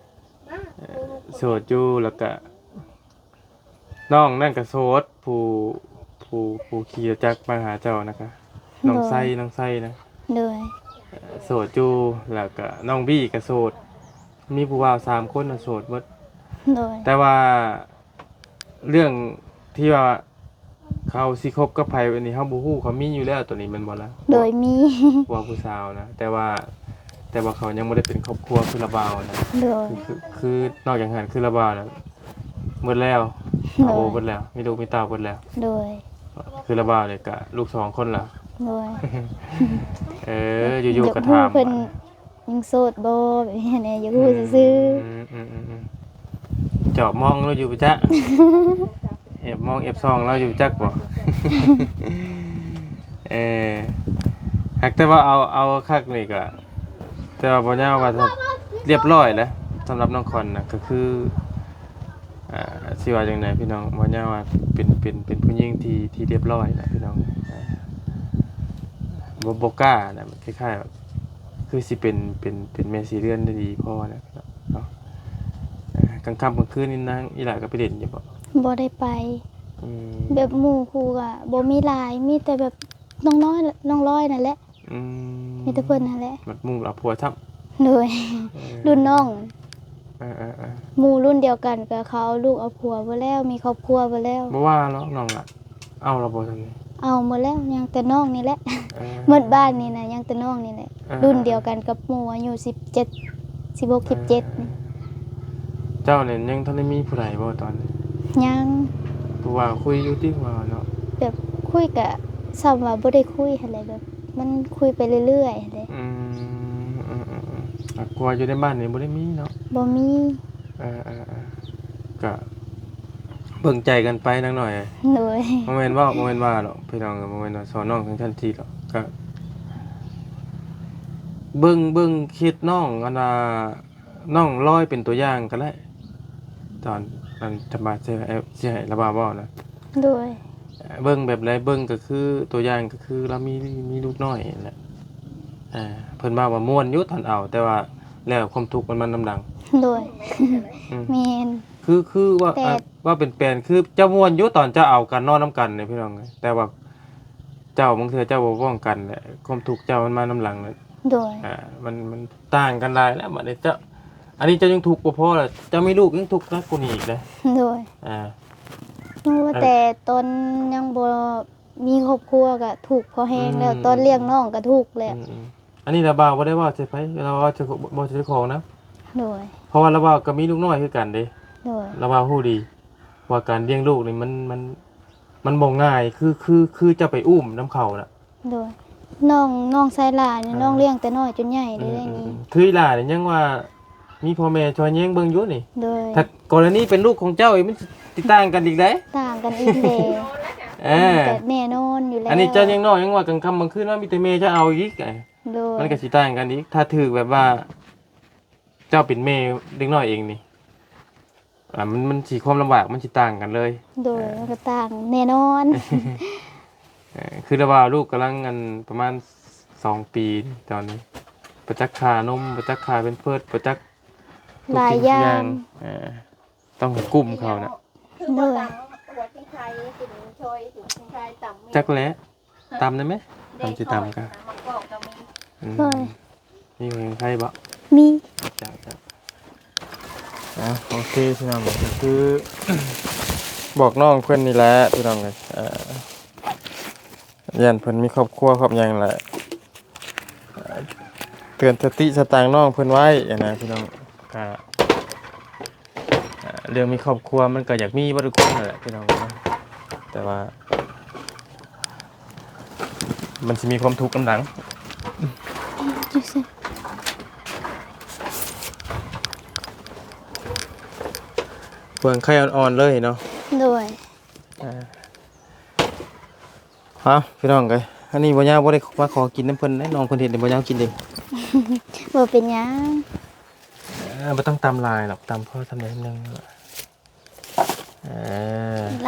ເອີ ໂສດຢູ່ ແລ້ວກະ ນ້ອງນັ້ນກໍໂສດ ຜູ້ ຜູ້ ຜູ້ຂີ່ລົດຈັກມາຫາເຈົ້ານະກະ ນ້ອງໄຊ ໂດຍ ນ້ອງໄຊນະ. ໂດຍ ເອີ ໂສດຢູ່ ແລ້ວກະນ້ອງບີກໍໂສດ ມີຜູ້ບ່າວສາມຄົນນະໂສດເບິດ. ໂດຍ ແຕ່ວ່າເລື່ອງທີ່ວ່າເຂົາຊິຄົບກັບໃຜ ອັນນີ້ເຮົາບໍ່ຮູ້ ເຂົາມີຢູ່ແລ້ວໂຕນີ້ແມ່ນບໍ່ລະ? ໂດຍ ມີ ຜົວຜູ້ສາວນະ ແຕ່ວ່າ ແຕ່ວ່າເຂົາຍັງບໍ່ໄດ້ເປັນຄອບຄົວຄືລາວບ່າວນະ. ໂດຍ ຄື ຄື ນອກຈາກຫັ້ນຄືລາວບ່າວນະ ໝົດແລ້ວ ໂດຍ ໂອ ໝົດແລ້ວ ມີລູກມີເຕົ້າໝົດແລ້ວ. ໂດຍ ຄືລາວບ່າວນີ້ກະລູກສອງຄົນລະ. ໂດຍ ເອີ ຢູ່ໆກໍຖາມ ເພິ່ນຍັງໂສດບໍ່ ແບບນີ້ຫັ້ນແຫຼະ ຢາກຮູ້ຊື່ໆ. ອືມ ອືມ ອືມ ອືມ ຈອບມອງລາວຢູ່ບໍ່ຈັກ ແອບມອງແອບສ່ອງລາວຢູ່ຈັກບໍ່? ເອີ ຫາກແຕ່ວ່າເອົາ ເອົາຄັກນີ້ກະ ແຕ່ວ່າບໍ່ຍາວວ່າລຽບຮ້ອຍແຫຼະ ສຳລັບນ້ອງຂວັນນະ ກໍຄື ອ່າ ຊິວ່າຈັ່ງໃດພີ່ນ້ອງ ບໍ່ຍາວວ່າເປັນ ເປັນ ເປັນຜູ້ຍິງທີ່ ທີ່ລຽບຮ້ອຍນະພີ່ນ້ອງ. ອ່າ ບໍ່ ບໍ່ກ້ານະ ຄ້າຍໆ ຄືຊິເປັນ ເປັນ ເປັນແມ່ສີ່ເຮືອນໄດ້ດີພໍນະເນາະ. ອ່າ ກາງຄ່ຳກາງຄືນນີ້ນາງອີ່ຫຼ້າກໍໄປຫຼິ້ນຢູ່ບໍ່? ບໍ່ໄດ້ໄປ. ອືມ ແບບໝູ່ຄູ່ກໍບໍ່ມີຫຼາຍ ມີແຕ່ແບບນ້ອງນ້ອຍ ນ້ອງລອຍນັ້ນແຫຼະ. ອືມ ມີແຕ່ເພິ່ນຫັ້ນແຫຼະ. ບັດໝູ່ເອົາຜົວຊ້ຳ. ໂດຍ ເອີ ລຸ້ນນ້ອງ. ເອີໆໆ ໝູ່ລຸ້ນດຽວກັນກໍເຂົາເອົາລູກເອົາຜົວເບິດແລ້ວ ມີຄອບຄົວເບິດແລ້ວ. ບໍ່ວ່າລະນ້ອງລະ ເອົາລະບໍ່ຊັ້ນນີ້? ເອົາໝົດແລ້ວ ຍັງແຕ່ນ້ອງນີ້ແຫຼະ. ເອີ ໝົດບ້ານນີ້ນະ ຍັງແຕ່ນ້ອງນີ້ແຫຼະ. ເອີ ລຸ້ນດຽວກັນກັບໝູ່ອາຍຸສິບເຈັດ ສິບຫົກ ເອີ ສິບເຈັດນີ້. ເຈົ້ານີ້ຍັງທັນໄດ້ມີຜູ້ໃດບໍ່ຕອນນີ້? ຍັງ. ຜູ້ວ່າຄຸຍຢູ່ຕິ ຜູ້ວ່າເນາະ? ແບບຄຸຍກະສ່ຳວ່າບໍ່ໄດ້ຄຸຍຫັ້ນແຫຼະ ແບບມັນຄຸຍໄປເລື້ອຍໆຫັ້ນແຫຼະ. ອືມ ອືມໆໆ ຄອບຄົວຢູ່ໃນບ້ານນີ້ບໍ່ໄດ້ມີເນາະ? ບໍ່ມີ. ເອີໆໆ ກະ ເບິ່ງໃຈກັນໄປນາງນ້ອຍ. ໂດຍ. ບໍ່ແມ່ນເວົ້າ ບໍ່ແມ່ນວ່າດອກພີ່ນ້ອງ, ບໍ່ແມ່ນວ່າສອນນ້ອງຈັ່ງຊັ້ນຊີ້ດອກ. ກະເບິ່ງ ເບິ່ງເຮັດນ້ອງ ອັນວ່າ ນ້ອງລອຍເປັນຕົວຢ່າງກໍໄດ້. ຕອນ ອັນ ຈຳບາດຊິໃຫ້ ຊິໃຫ້ລະບາເວົ້ານະ. ໂດຍ. ເບິ່ງແບບໃດ? ເບິ່ງກໍຄືຕົວຢ່າງກໍຄືລາວມີ ມີລູກນ້ອຍຫັ້ນແຫຼະ. ອ່າ ເພິ່ນວ່າ ວ່າມ່ວນຢູ່ຕອນເອົາ, ແຕ່ວ່າແລ້ວຄວາມທຸກມັນມານຳຫຼັງ. ໂດຍ. ອືມ. ແມ່ນ. ຄື ຄືວ່າ ແຕ່ ອ່າ ເວົ້າເປັນແປນ ຄືເຈົ້າມ່ວນຢູ່ຕອນເຈົ້າເອົາກັນນອນນຳກັນນີ້ພີ່ນ້ອງ, ແຕ່ວ່າເຈົ້າ ບາງເທື່ອເຈົ້າບໍ່ປ້ອງກັນແຫຼະ, ຄວາມທຸກເຈົ້າມັນມານຳຫຼັງແຫຼະ. ໂດຍ. ອ່າ ມັນ ມັນຕ່າງກັນຫຼາຍແລ້ວບັດນີ້. ເຈົ້າ ອັນນີ້ເຈົ້າຍັງທຸກບໍ່ພໍລະ, ເຈົ້າມີລູກຍັງທຸກໜັກກວ່ານີ້ອີກເດ້. ໂດຍ. ອ່າ ຍັງວ່າ ເອີ ແຕ່ຕອນຍັງບໍ່ມີຄອບຄົວກໍທຸກພໍແຮງແລ້ວ, ອືມ ຕອນລ້ຽງນ້ອງກໍທຸກແລ້ວ. ອືມໆ ອັນນີ້ລະບ່າວບໍ່ໄດ້ເວົ້າໃສ່ໃຜ, ລາວເວົ້າໃສ່ ບໍ່ໃສ່ເຈົ້າຂອງນະ. ໂດຍ. ເພາະວ່າລາວບ່າວກໍມີລູກນ້ອຍຄືກັນເດ້. ໂດຍ. ລາວບ່າວຮູ້ດີວ່າການລ້ຽງລູກນີ້ມັນ ມັນ ມັນບໍ່ງ່າຍ ຄື ຄື ຄືຈະໄປອຸ້ມນຳເຂົານະ. ໂດຍ. ນ້ອງ ນ້ອງຊາຍຫຼ້ານີ້ ອ່າ ນ້ອງລ້ຽງແຕ່ນ້ອຍຈົນໃຫຍ່ເລີຍນີ້. ອືມໆໆ ຄືອີຫຼ້ານີ້ຍັງວ່າມີພໍ່ແມ່ຊ່ອຍແຍງເບິ່ງຢູ່ນີ້. ໂດຍ. ຖ້າກໍລະນີເປັນລູກຂອງເຈົ້າອີກ ມັນຊິຕ່າງກັນອີກເດ້. ຕ່າງກັນອີກເດ້. ເອີ ມັນກໍແນ່ນອນຢູ່ແລ້ວ. ອັນນີ້ເຈົ້າຍັງນ້ອຍ ຍັງວ່າກາງຄ່ຳກາງຄືນມາມີແຕ່ແມ່ເຈົ້າເອົາອີກ. ໂດຍ. ມັນກໍຊິຕ່າງກັນອີກ ຖ້າຖືກແບບວ່າ ເຈົ້າເປັນແມ່ເດັກນ້ອຍເອງນີ້ ອ່າ ມັນ ມັນຊິ ຄວາມລຳບາກມັນຊິຕ່າງກັນເລີຍ. ໂດຍ. ອ່າ ມັນກໍຕ່າງແນ່ນອນ. ເອີ ຄືລະວ່າລູກກຳລັງ ອັນ ປະມານສອງປີຕອນນີ້ ບໍ່ຈັກຄ່ານົມ ບໍ່ຈັກຄ່າແພມເພີດ ບໍ່ຈັກທຸກສິ່ງທຸກຢ່າງ. ຫຼາຍຢ່າງ. ເອີ ຕ້ອງໃຫ້ກຸ້ມເຂົານະ. ໂດຍ. ຈັກແຫຼະ. ຕຳໄດ້ໄໝ? ຕຳຊິຕຳກະ ອືມ ໂອ້ຍ ມີຫົວແຮງໄຄບໍ່? ມີ. ເຈົ້າ ເຈົ້າ. ອ່າ ໂອເຄພີ່ນ້ອງ ກໍຄື ບອກນ້ອງເພິ່ນນີ້ແຫຼະພີ່ນ້ອງເອີຍ. ເອີ ຢ້ານເພິ່ນມີຄອບຄົວຄອບຫຍັງແຫຼະ ເຕືອນສະຕິສະຕາງນ້ອງເພິ່ນໄວ້ນະພີ່ນ້ອງ. ກະ ອ່າ ເລື່ອງມີຄອບຄົວມັນກໍຢາກມີເບິດທຸກຄົນນັ້ນແຫຼະພີ່ນ້ອງເນາະ, ແຕ່ວ່າມັນຊິມີຄວາມທຸກນຳຫຼັງ. ເບິ່ງໄຂ່ອ່ອນໆເລີຍເນາະ. ໂດຍ. ອ່າ ເອົາ ພີ່ນ້ອງເອີຍ ອັນນີ້ບໍ່ຍາວບໍ່ໄດ້ມາຂໍກິນນຳເພິ່ນເດ້, ນ້ອງເພິ່ນເຮັດໃຫ້ບໍ່ຍາວກິນເອງ. ບໍ່ເປັນຫຍັງ. ເອີ ບໍ່ຕ້ອງຕຳຫຼາຍດອກ, ຕຳພໍສ່ຳໃດສ່ຳໜຶ່ງ. ເອີ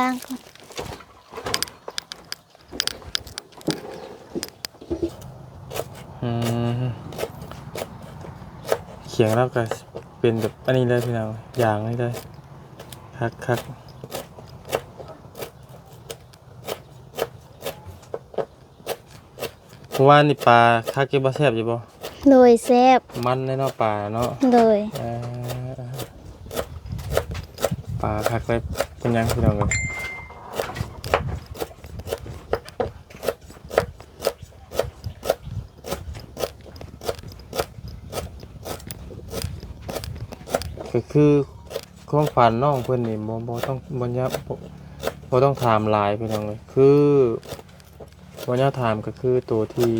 ລ້າງກ່ອນ. ອືມ ຂຽງແລ້ວກໍເປັນແບບອັນນີ້ເລີຍພີ່ນ້ອງ, ຢ່າງນີ້ເລີຍ. ຄັກໆ. ເມື່ອວານນີ້ປາຄັກຢູ່ບໍ່? ແຊບຢູ່ບໍ່? ໂດຍ ແຊບ. ມັນເດ້ເນາະ ປາເນາະ. ໂດຍ. ເອີ ປາຄັກເລີຍ. ເປັນຫຍັງພີ່ນ້ອງເອີຍ? ກໍຄືຄວາມຝັນນ້ອງເພິ່ນນີ້ ບໍ່ ບໍ່ຕ້ອງ ບໍ່ຍາກ ບໍ່ ບໍ່ຕ້ອງຖາມຫຼາຍພີ່ນ້ອງເອີຍ. ຄືບໍ່ຍາກຖາມ ກໍຄືໂຕທີ່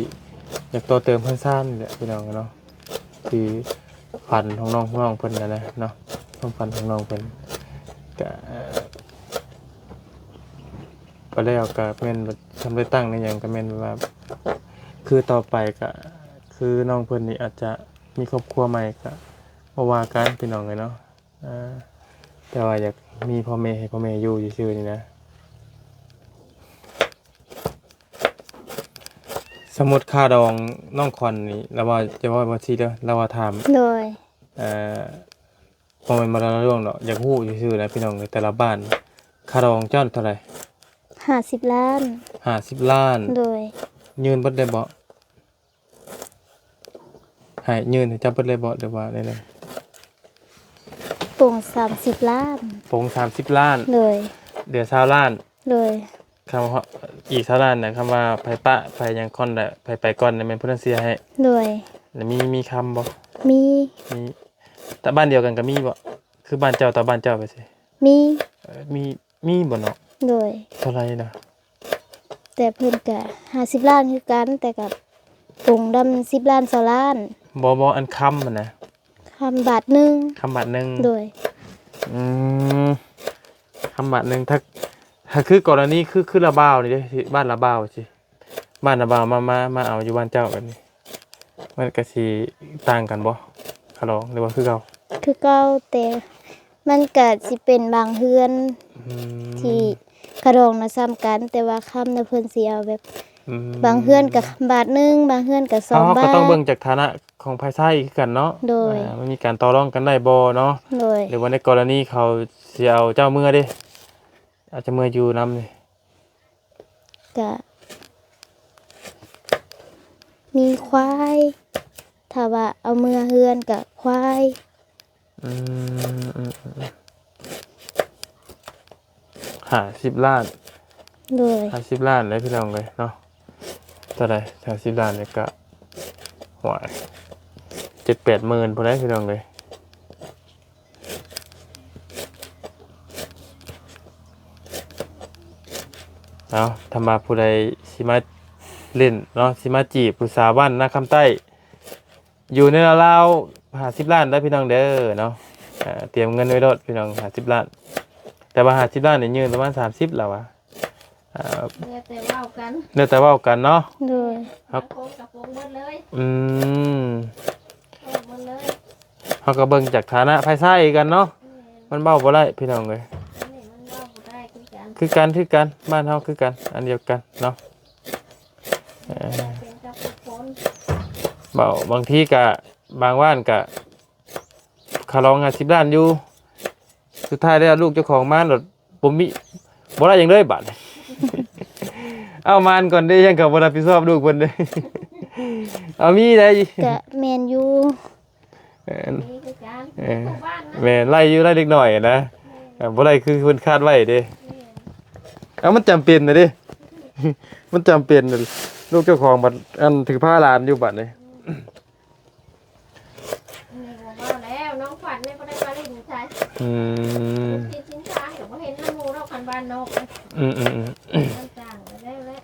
ຢາກຕໍ່ເຕີມເຮືອນຊານນີ້ແຫຼະພີ່ນ້ອງເນາະ. ຄືຝັນຂອງນ້ອງ ນ້ອງເພິ່ນຫັ້ນນະເນາະ, ຄວາມຝັນຂອງນ້ອງເພິ່ນ. ກະ ກໍແລ້ວ ກໍແມ່ນວ່າ ສຳເລັດຕັ້ງໃນຫຍັງ ກໍແມ່ນວ່າ ຄືຕໍ່ໄປກໍ ຄືນ້ອງເພິ່ນນີ້ອາດຈະມີຄອບຄົວໃໝ່ ກໍບໍ່ວ່າກັນພີ່ນ້ອງເອີຍເນາະ. ອ່າ ແຕ່ວ່າຢາກມີພໍ່ແມ່ ໃຫ້ພໍ່ແມ່ຢູ່ຊື່ໆນີ້ນະ. ສົມມຸດຄ່າດອງນ້ອງຂວັນນີ້ ລາວວ່າ ຈະເວົ້າວ່າຊີ້ເດີ ລາວວ່າຖາມ ໂດຍ ເອີ ບໍ່ແມ່ນມະລະດົກດອກ, ຢາກຮູ້ຊື່ໆນະພີ່ນ້ອງເອີຍ, ແຕ່ລະບ້ານ ຄ່າດອງເຈົ້າເທົ່າໃດ? ຫ້າສິບລ້ານ. ຫ້າສິບລ້ານ. ໂດຍ. ຍື່ນເບິດໄດ້ບໍ່? ໃຫ້ ຍື່ນໃຫ້ເຈົ້າເບິດເລີຍບໍ່ ຫຼືວ່າແນວໃດ? ປົງສາມສິບລ້ານ. ປົງສາມສິບລ້ານ. ໂດຍ. ເຫຼືອຊາວລ້ານ. ໂດຍ. ຄຳວ່າອີກຊາວລ້ານນະ, ຄຳວ່າໃຜປະໃຜຫຍັງກ່ອນລະ ໃຜໄປກ່ອນນະ ແມ່ນຜູ້ນັ້ນເສຍໃຫ້. ໂດຍ. ແລ້ວມີ ມີຄຳບໍ່? ມີ. ມີ. ແຕ່ບ້ານດຽວກັນກໍມີບໍ່? ຄືບ້ານເຈົ້າຕໍ່ບ້ານເຈົ້າໄປຊີ້. ມີ. ເອີ ມີ ມີບໍ່ເນາະ? ໂດຍ. ເທົ່າໃດນະ? ແຕ່ເພິ່ນກະຫ້າສິບລ້ານຄືກັນ, ແຕ່ກະປົງດຳສິບລ້ານ ຊາວລ້ານ. ບໍ່ ບໍ່ ອັນຄຳຫັ້ນນະ. ຄຳບາດໜຶ່ງ. ຄຳບາດໜຶ່ງ. ໂດຍ. ອືມ. ຄຳບາດໜຶ່ງ ຖ້າ ຖ້າຄືກໍລະນີ ຄື ຄືລາວບ່າວນີ້ເດ້ ທີ່ບ້ານລາວບ່າວຊີ້ ບ້ານລາວບ່າວມາ ມາ ມາເອົາຢູ່ບ້ານເຈົ້າແບບນີ້ ມັນກະຊິຕ່າງກັນບໍ່? ຄ່າດອງ ຫຼືວ່າຄືເກົ່າ? ຄືເກົ່າ ແຕ່ມັນກະຊິເປັນບາງເຮືອນ ອືມ ທີ່ຄ່າດອງນະສ່ຳກັນ ແຕ່ວ່າຄຳນະເພິ່ນຊິເອົາແບບ ອືມ ບາງເຮືອນກະບາດໜຶ່ງ ບາງເຮືອນກະສອງບາດ ເຮົາກໍຕ້ອງເບິ່ງຈາກຖານະຂອງຝ່າຍຊາຍຄືກັນເນາະ ໂດຍ ເອີ ມັນມີການຕໍ່ລອງກັນໄດ້ບໍ່ເນາະ ໂດຍ ຫຼືວ່າໃນກໍລະນີເຂົາຊິເອົາເຈົ້າເມືອເດ້ ອາດຈະເມືອຢູ່ນຳນີ້ ກະມີຄວາຍ ຖ້າວ່າເອົາເມືອເຮືອນກະຄວາຍ ອືມ ອືມ ອືມ ຫ້າສິບລ້ານ ໂດຍ ຫ້າສິບລ້ານເດ້ພີ່ນ້ອງເອີຍເນາະ ເທົ່າໃດ ຫ້າສິບລ້ານນີ້ກະ ໂອ້ຍ ເຈັດແປດໝື່ນພຸ້ນເດ້ພີ່ນ້ອງເອີຍ. ເອົາ ຖ້າວ່າຜູ້ໃດຊິມາຫຼິ້ນເນາະ ຊິມາຈີບຜູ້ສາວບ້ານນາຄຳໃຕ້ ຢູ່ໃນລາວໆ ຫ້າສິບລ້ານເດີພີ່ນ້ອງເດີເນາະ ອາ ຕຽມເງິນໄວ້ໂລດພີ່ນ້ອງ ຫ້າສິບລ້ານ ແຕ່ວ່າຫ້າສິບລ້ານນີ້ຍື່ນປະມານສາມສິບແລ້ວວ່າ ອາ ແລ້ວແຕ່ເວົ້າກັນ ແລ້ວແຕ່ເວົ້າກັນເນາະ ໂດຍ ເຮົາ ໂກງກັບໂກງເບິດເລີຍ ອືມ ໂກງເບິດເລີຍ ເຮົາກໍເບິ່ງຈາກຖານະຝ່າຍຊາຍຄືກັນເນາະ ແມ່ນ ມັນເວົ້າບໍ່ໄດ້ພີ່ນ້ອງເອີຍ ອັນນີ້ມັນເວົ້າບໍ່ໄດ້ຄືກັນ ຄືກັນ ຄືກັນ ບ້ານເຮົາຄືກັນ ອັນດຽວກັນເນາະ ເອີ ເປັນກັບທຸກຄົນ ເວົ້າ ບາງທີກະ ບາງບ້ານກະ ຄ່າດອງຫ້າສິບລ້ານຢູ່ ສຸດທ້າຍແລ້ວລູກເຈົ້າຂອງມາໂລດ ບໍ່ມີ ບໍ່ໄດ້ຫຍັງເລີຍບາດນີ້ ເອົາມານກ່ອນເດ້ ຍັງກໍບໍ່ຮັບຜິດຊອບລູກເພິ່ນເດ້ ເອົາມີໄດ້ ກະແມ່ນຢູ່ ແມ່ນ ມີຄືກັນ ເອີ ທຸກບ້ານນະ ແມ່ນ ໄລ່ຢູ່ ໄລ່ເດັກນ້ອຍນະ ແມ່ນ ເອີ ບໍ່ໄດ້ຄືເພິ່ນຄາດໄວ້ເດ້ ແມ່ນ ເອົາ ມັນຈຳເປັນນະເດ້ ມັນຈຳເປັນ ລູກເຈົ້າຂອງບັດ ອັນ ຖືພາຫຼານຢູ່ບັດນີ້ ອືມ ນີ້ບໍ່ເວົ້າແລ້ວ ນ້ອງຂວັນນີ້ບໍ່ໄດ້ມາຫຼິ້ນໃສ ອືມ ຊິຊິນທາກໍບໍ່ເຫັນນຳໝູ່ດອກ ຄັນບ້ານນອກ ອືມໆໆ ມັນຕ່າງກັນແລ້ວແຫຼະ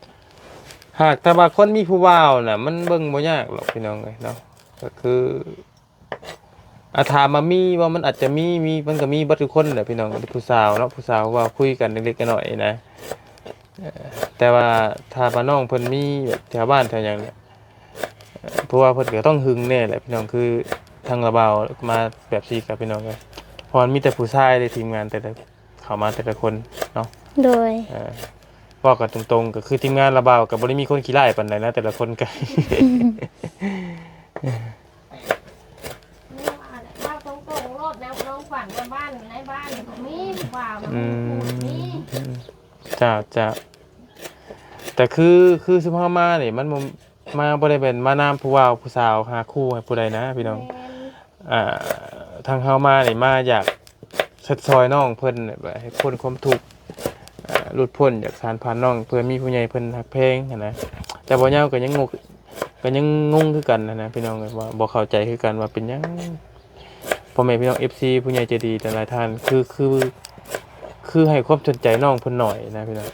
ຫາກແຕ່ວ່າຄົນມີຜູ້ບ່າວນະ ມັນເບິ່ງບໍ່ຍາກດອກພີ່ນ້ອງເອີຍເນາະ ກໍຄື ອາ ຖາມວ່າມີບໍ່ ມັນອາດຈະມີ ມີ ມັນກໍມີເບິດທຸກຄົນແຫຼະພີ່ນ້ອງ ຜູ້ສາວເນາະ ຜູ້ສາວຜູ້ບ່າວຄຸຍກັນເລັກໆນ້ອຍໆນະ ເອີ ແຕ່ວ່າຖ້າວ່ານ້ອງເພິ່ນມີແບບແຖວບ້ານແຖວຫຍັງນີ້ ເອີ ເພາະວ່າເພິ່ນກໍຕ້ອງຫຶງແດ່ແຫຼະພີ່ນ້ອງ ຄືທາງລາວບ່າວມາແບບຊີ້ກັບພີ່ນ້ອງເອີຍ ເພາະມັນມີແຕ່ຜູ້ຊາຍເດ້ ທີມງານແຕ່ລະ ເຂົ້າມາແຕ່ລະຄົນເນາະ ໂດຍ ເອີ ເວົ້າກັນຕົງໆ ກໍຄືທີມງານລາວບ່າວກໍບໍ່ໄດ້ມີຄົນຂີ້ຮ້າຍປານໃດນະ ແຕ່ລະຄົນກໍ ອືມ ນີ້ວ່າແຫຼະ ເວົ້າຕົງໆໂລດແນວນ້ອງຂວັນນະ ບ້ານໃນບ້ານນີ້ກໍມີຜູ້ບ່າວນະ ອືມ ມີ ເຈົ້າ ເຈົ້າ ແຕ່ຄື ຄືຊຸມເຮົາມານີ້ ມັນບໍ່ ມາບໍ່ໄດ້ແມ່ນມານາມຜູ້ບ່າວຜູ້ສາວຫາຄູ່ໃຫ້ຜູ້ໃດນະພີ່ນ້ອງ ແມ່ນ ອ່າ ທາງເຮົາມານີ້ມາຢາກ ຊອດຊ່ອຍນ້ອງເພິ່ນ ແບບໃຫ້ພົ້ນຄວາມທຸກ ອ່າ ຫຼຸດພົ້ນຈາກສານຜ່ານນ້ອງ ເພື່ອມີຜູ້ໃຫຍ່ເພິ່ນຮັກແພງຫັ້ນນະ ແຕ່ບ່າວຍາວກໍຍັງງົກ ກໍຍັງງົງຄືກັນຫັ້ນນະພີ່ນ້ອງເອີຍ ວ່າບໍ່ເຂົ້າໃຈຄືກັນວ່າເປັນຫຍັງ ພໍ່ແມ່ພີ່ນ້ອງເອັຟຊີ ຜູ້ໃຫຍ່ໃຈດີຫຼາຍໆທ່ານ ຄື ຄື ຄືໃຫ້ຄວາມສົນໃຈນ້ອງເພິ່ນໜ້ອຍນະພີ່ນ້ອງ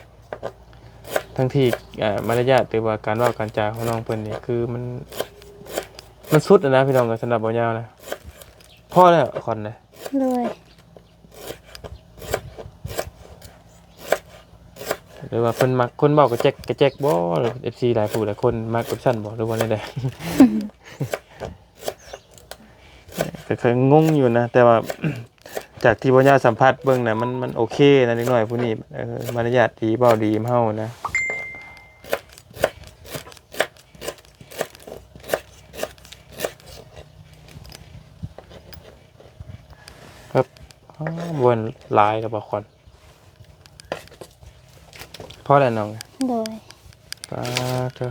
ທັງທີ່ ອ່າ ມາລະຍາດ ຫຼືວ່າການເວົ້າການຈາຂອງນ້ອງເພິ່ນນີ້ ຄືມັນ ມັນສຸດແລ້ວນະພີ່ນ້ອງ ສຳລັບບ່າວຍາວນະ ພໍແລ້ວຂວັນນະ ໂດຍ ຫຼືວ່າເພິ່ນມັກຄົນເວົ້າກະແຈກກະແຈກບໍ່ ເອັຟຊີຫຼາຍຜູ້ຫຼາຍຄົນມັກແບບຊັ້ນບໍ່ ຫຼືວ່າແນວໃດ? ກໍຄືງົງຢູ່ນະ ແຕ່ວ່າຈາກທີ່ບ່າວຍາວສຳພາດເບິ່ງນະ ມັນ ມັນໂອເຄນະ ເດັກນ້ອຍຜູ້ນີ້ ເອີ ມາລະຍາດດີ ເວົ້າດີນຳເຮົານະ. ຄັບ ອ້າວ ບໍ່ຫຼາຍແລ້ວບໍ່ຄວັນ? ພໍແລ້ວນ້ອງ. ໂດຍ. ປາດໂທ້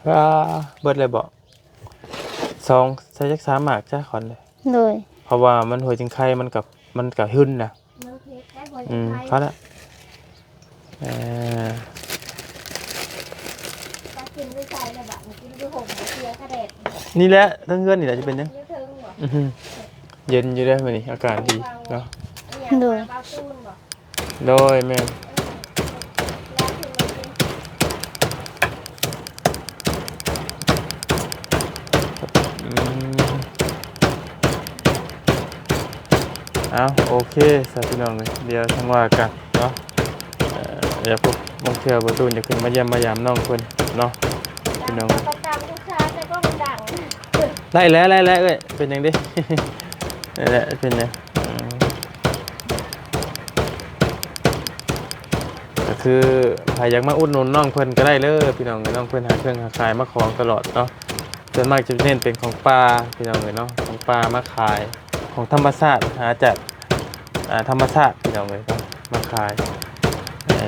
ປາດ ເບິດແລ້ວບໍ່? ສອງ ໃສ່ຈັກສາມໝາກຊະຄວັນເດ້. ໂດຍ. ເພາະວ່າມັນຫົວຈິງໄຄມັນກະ ມັນກະຫຶນນະ. ມັນເຜັດໄດ້ບໍ່? ອືມ ພອແລ້ວ. ເອີ ປາກິນຢູ່ໃສລະບາດນີ້? ກິນຢູ່ຫົ່ມ ເສຍກະແດດ ນີ້ແຫຼະ ເທິງເຮືອນນີ້ແຫຼະ ຊິເປັນຫຍັງ? ຢູ່ເທິງບໍ່? ອືຮຶ ເຢັນຢູ່ເດ້ມື້ນີ້ ອາກາດດີເນາະ. ໂດຍ. ໂດຍ ແມ່ນ. ອືມ. ເອົາ ໂອເຄຊະພີ່ນ້ອງເອີຍ ດຽວຈັ່ງວ່າກັນເນາະ. ເອີ ດຽວພວກບາງເທື່ອບໍ່ຕູນຈະຂຶ້ນມາຢ້ຽມມາຢາມນ້ອງເພິ່ນເນາະ ພີ່ນ້ອງ. ໄດ້ແລ້ວ ໄດ້ແລ້ວເອີຍ ເປັນຫຍັງເດ້ ໄດ້ແລ້ວ ເປັນຫຍັງ. ອືມ ກໍຄືໃຜຢາກມາອຸດໜູນນ້ອງເພິ່ນກໍໄດ້ເດີພີ່ນ້ອງເອີຍ. ນ້ອງເພິ່ນຫາເຄື່ອງຫາຂາຍມາຂອງຕະຫຼອດເນາະ. ສ່ວນມາກຈະເນັ້ນເປັນຂອງປ່າພີ່ນ້ອງເອີຍເນາະ ຂອງປ່າມາຂາຍ ຂອງທຳມະຊາດ ຫາຈາກ ອ່າ ທຳມະຊາດພີ່ນ້ອງເອີຍເນາະ ມາຂາຍ. ເອີ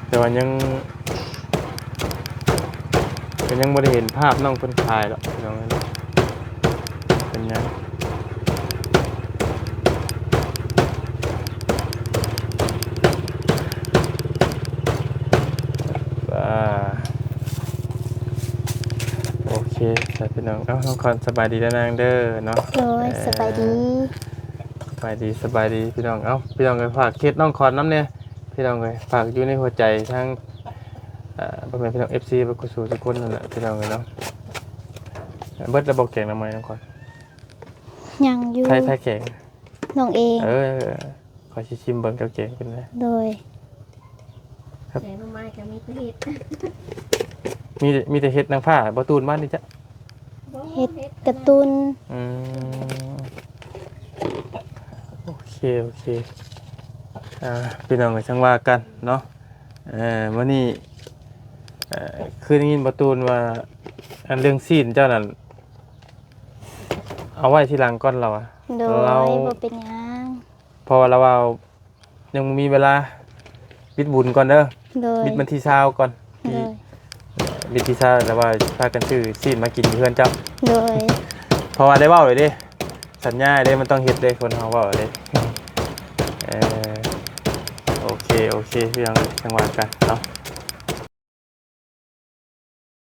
ແຕ່ວ່າຍັງ ກໍຍັງບໍ່ໄດ້ເຫັນພາບນ້ອງເພິ່ນຂາຍດອກພີ່ນ້ອງເອີຍ. ເປັນຫຍັງ? ອ່າ ໂອເຄ ສະບາຍດີພີ່ນ້ອງ. ເອົ້າ ນ້ອງຂວັນ ສະບາຍດີເດີນາງເດີເນາະ. ໂດຍ ເອີ ສະບາຍດີ ສະບາຍດີ ສະບາຍດີພີ່ນ້ອງ. ເອົ້າ ພີ່ນ້ອງເອີຍ ຝາກເຄສນ້ອງຂວັນນຳແດ່ ພີ່ນ້ອງເອີຍ ຝາກຢູ່ໃນຫົວໃຈທັງ ອ່າ ພໍ່ແມ່ພີ່ນ້ອງ ເອັຟຊີ ເບິດສູ່ສູ່ຄົນນັ້ນແຫຼະ ພີ່ນ້ອງເອີຍເນາະ. ເບິດແລ້ວບໍ່ແກງໜໍ່ໄມ້ນ້ອງຂວັນ? ຍັງຢູ່ ໃຜ ໃຜແກງ? ນ້ອງເອງ. ເອີ ຂ້ອຍຊິຊິມເບິ່ງເຈົ້າແກງເປັນໃດ. ໂດຍ ແກງໜໍ່ໄມ້ກໍມີແຕ່ເຫັດ ມີ ມີແຕ່ເຫັດນາງຟ້າ. ບໍ່ຕູນມານີ້ຈ້ະ ເຫັດກະຕຸນ. ອືມ ໂອເຄ ໂອເຄ ອ່າ ພີ່ນ້ອງກໍຈັ່ງວ່າກັນເນາະ. ເອີ ມື້ນີ້ ເອີ ຄືໄດ້ຍິນບ່າວຕູນວ່າ ອັນເລື່ອງຊີ້ນເຈົ້ານັ້ນ ເອົາໄວ້ທີຫຼັງກ່ອນລາວວ່າ. ໂດຍ ລາວ ບໍ່ເປັນຫຍັງ ເພາະວ່າລາວວ່າຍັງບໍ່ມີເວລາປິດບຸນກ່ອນເດີ. ໂດຍ ປິດວັນທີຊາວກ່ອນ. ໂດຍ ປິດວັນທີຊາວ ແລ້ວວ່າພາກັນຊື້ຊີ້ນມາກິນຢູ່ເຮືອນເຈົ້າ. ໂດຍ ເພາະວ່າໄດ້ເວົ້າໄວ້ເດ້ ສັນຍາໄດ້ ມັນຕ້ອງເຮັດເດ້ ຄົນເຮົາເວົ້າໄວ້ເດ້. ເອີ ໂອເຄ ໂອເຄ ພີ່ນ້ອງ ຈັ່ງວ່າກັນເນາະ.